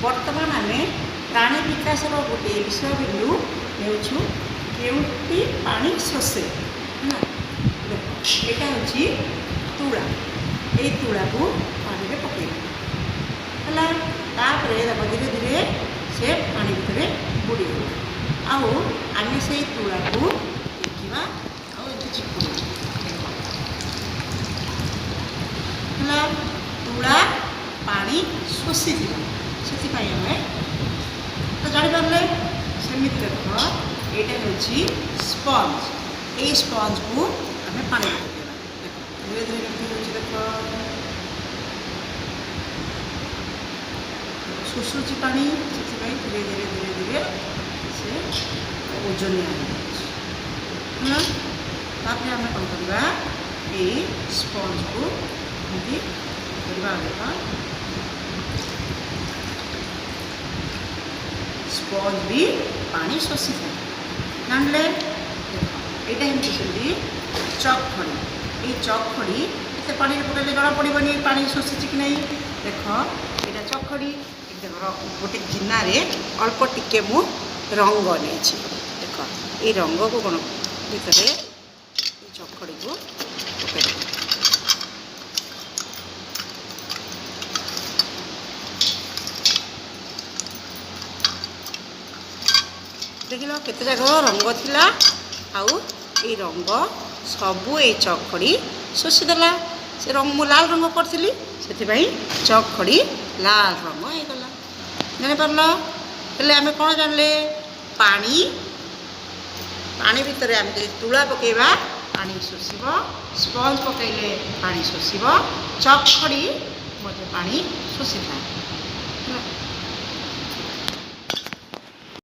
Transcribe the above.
ବର୍ତ୍ତମାନ ଆମେ ପ୍ରାଣୀ ବିକାଶର ଗୋଟିଏ ବିଷୟବିନ୍ଦୁ ନେଉଛୁ, କେଉଁଟି ପାଣି ଶୋଷେ ହେଲା। ଦେଖ, ଏଇଟା ହେଉଛି ତୁଳା। ଏଇ ତୁଳାକୁ ପାଣିରେ ପକାଇବା ହେଲା। ତାପରେ ଦେଖ, ଧୀରେ ଧୀରେ ସେ ପାଣି ଭିତରେ ବୁଡ଼ିଗଲା। ଆଉ ଆମେ ସେଇ ତୁଳାକୁ ଟେକିବା ଆଉ ଏମିତି ଚିପୁଡ଼ିବା। ଦେଖ ହେଲା, ତୁଳା ପାଣି ଶୋଷିଥିଲା, ସେଥିପାଇଁ ଆମେ ତ ଜାଣିପାରିଲେ। ସେମିତି ଦେଖ, ଏଇଟା ହେଉଛି ସ୍ପଞ୍ଜ। ଏଇ ସ୍ପଞ୍ଜକୁ ଆମେ ପାଣିରେ ପକାଇବା। ଦେଖ, ଧୀରେ ଧୀରେ କେମିତି ହେଉଛି। ଦେଖ, ଶୋଷୁଛି ପାଣି, ସେଥିପାଇଁ ଧୀରେ ଧୀରେ ଧୀରେ ଧୀରେ ସେ ଓଜନିଆ ହେଇଯାଉଛି ହେଲା। ତାପରେ ଆମେ କ'ଣ କରିବା? ଏଇ ସ୍ପଞ୍ଜକୁ ଏମିତି କରିବା। ଦେଖ, ସ୍ପଞ୍ଜ ବି ପାଣି ଶୋଷିଥାଏ, ଜାଣିଲେ। ଦେଖ, ଏଇଟା ଏମିତି ସେମିତି ଚକ୍ ଖଡ଼ି। ଏଇ ଚକ୍ ଖଡ଼ି ଏତେ ପାଣିରେ ପକାଇଲେ ଜଣା ପଡ଼ିବନି ପାଣି ଶୋଷିଛି କି ନାହିଁ। ଦେଖ, ଏଇଟା ଚକ୍ ଖଡ଼ି। ଦେଖ, ଗୋଟେ ଗିନାରେ ଅଳ୍ପ ଟିକେ ମୁଁ ରଙ୍ଗ ନେଇଛି। ଦେଖ, ଏଇ ରଙ୍ଗକୁ କ'ଣ ଭିତରେ ଏଇ ଚକ୍ ଖଡ଼ିକୁ ପକାଇଦେବା। ଦେଖିଲ, କେତେ ଯାକ ରଙ୍ଗ ଥିଲା, ଆଉ ଏଇ ରଙ୍ଗ ସବୁ ଏଇ ଚକ୍ ଖଡ଼ି ଶୋଷିଦେଲା। ସେ ରଙ୍ଗ ମୁଁ ଲାଲ ରଙ୍ଗ କରିଥିଲି, ସେଥିପାଇଁ ଚକ୍ ଖଡ଼ି ଲାଲ ରଙ୍ଗ ହେଇଗଲା। ଜାଣିପାରିଲ? ହେଲେ ଆମେ କ'ଣ ଜାଣିଲେ? ପାଣି ଭିତରେ ଆମେ ଯଦି ତୁଳା ପକାଇବା, ପାଣି ଶୋଷିବ। ସ୍ପଞ୍ଜ ପକାଇଲେ ପାଣି ଶୋଷିବ। ଚକ୍ ଖଡ଼ି ମଧ୍ୟ ପାଣି ଶୋଷିଥାଏ।